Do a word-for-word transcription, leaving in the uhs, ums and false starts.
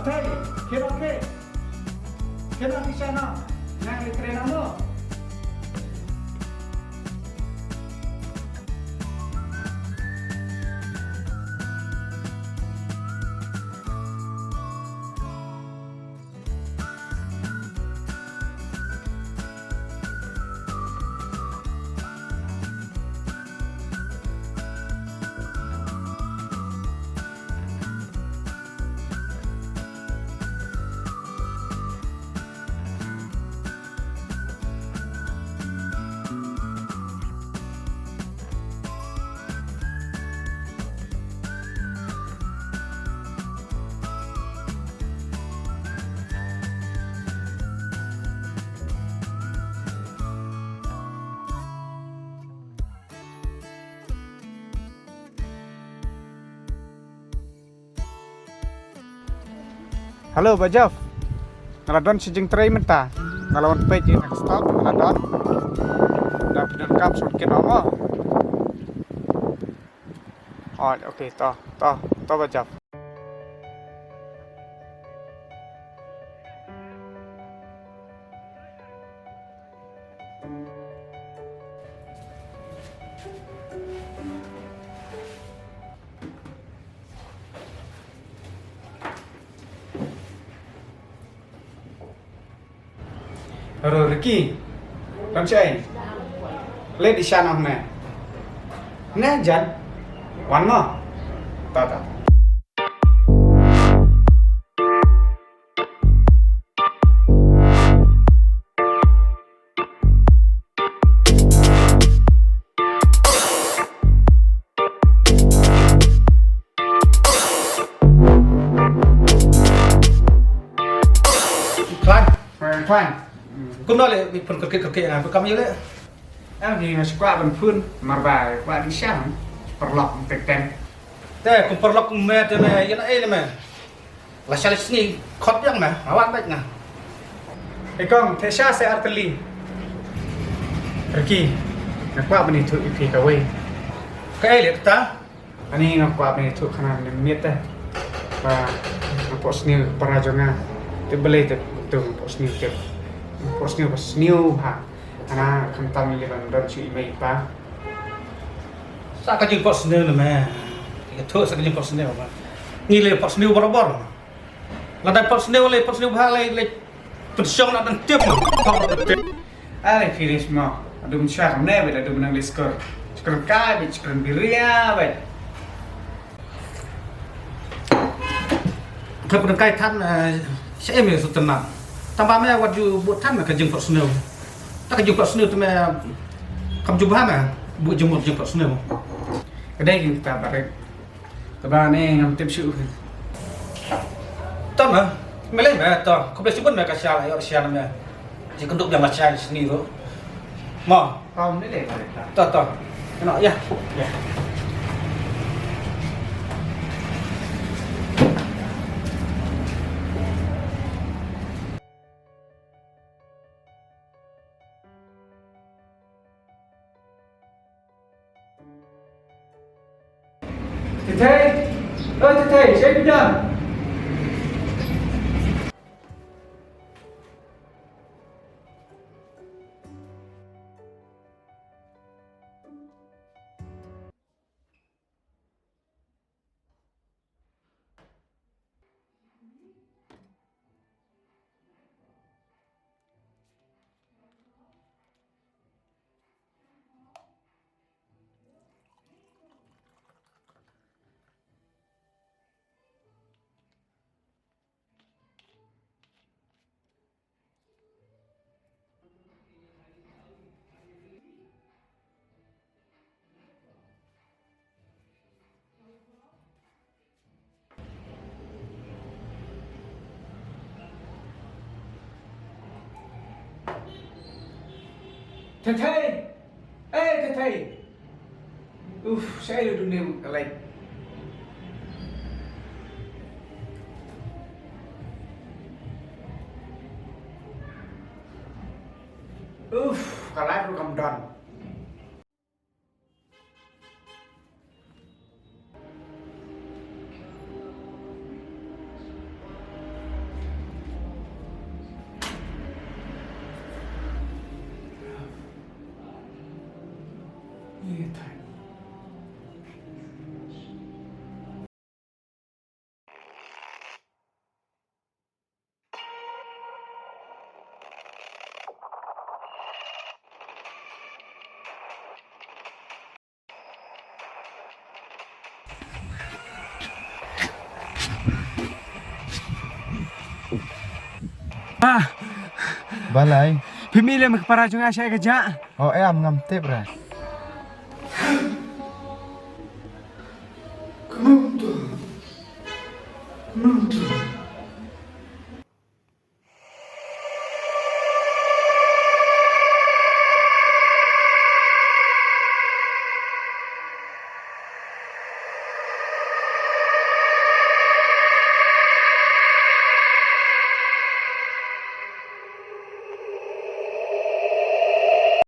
Hey, kira ke? Kira di sana? Nang di tren ano? Hello, Bah Jeff. Nga la don sha jingtrei mynta. Nga la wan peit ïa ka stop, nga la don. Da phi donkam shu kit noh mo. Oh, okay, to, to, to, Bah Jeff. Ro Ricky. Ram shai. Le di shan ong ne. Ne jan. Wan mo. Ta ta. Klan. Klan. Kumno le, mi pun kerkit kerkit na, kam le. Am ni mas kwa ban pun, marba, kwa di shang, perlok tek ten. Te, kum perlok me te me, ïa na eh me. La sha la sngi khot biang na, awan bait na. E kong, te sha se arteli. Ricky, nga kwah ban ïathuh ïa phi kawei. Kaei le kata? Ani nga kwah ban ïathuh khana ne miet te. Ba nga poh sniew para jong nga. Te balei te tu nga poh sniew te. Nga poh sniew ba sniew ha. Ana khamtam lei ban don shu i mei i pa. Sa ka jingpot sniew ne me. Ka thoh sa ka jingpot sniew ba. Ngi lei pot sniew barabor. Lada pot sniew lei pot sniew ba lei lei pynshong na dang tip. Ai finish mo. Adum sha kam ne ba adum nang lei skor. Skor kai ba skor biria ba. Ka pynkai than, eh, sha em ïa sutena. Tang ba me wat ju buh than ka jingpot sniew. Ta ka jingpot sniew te me kam ju bha me buh jingmut jingpot sniew. Ka dei jingkata barit. Te ba ne ngam tip shuh. Tang me, me lei me ta. Khublei shibun me ka sha la ïoh sha me. Ji kynduh biang la sha sniew ruh. Mo. Kong ni le. To to. Kena ya. Ya. Tete, oh Tete, shei bidan. Thei thei. Eh, thei thei. Uf, shaei la dun ne ka light. Uf, ka light ruh kam don. Ah, balei? Phi mih lem ka para jong nga sha ka ja. Oh, eh, am ngam tip re.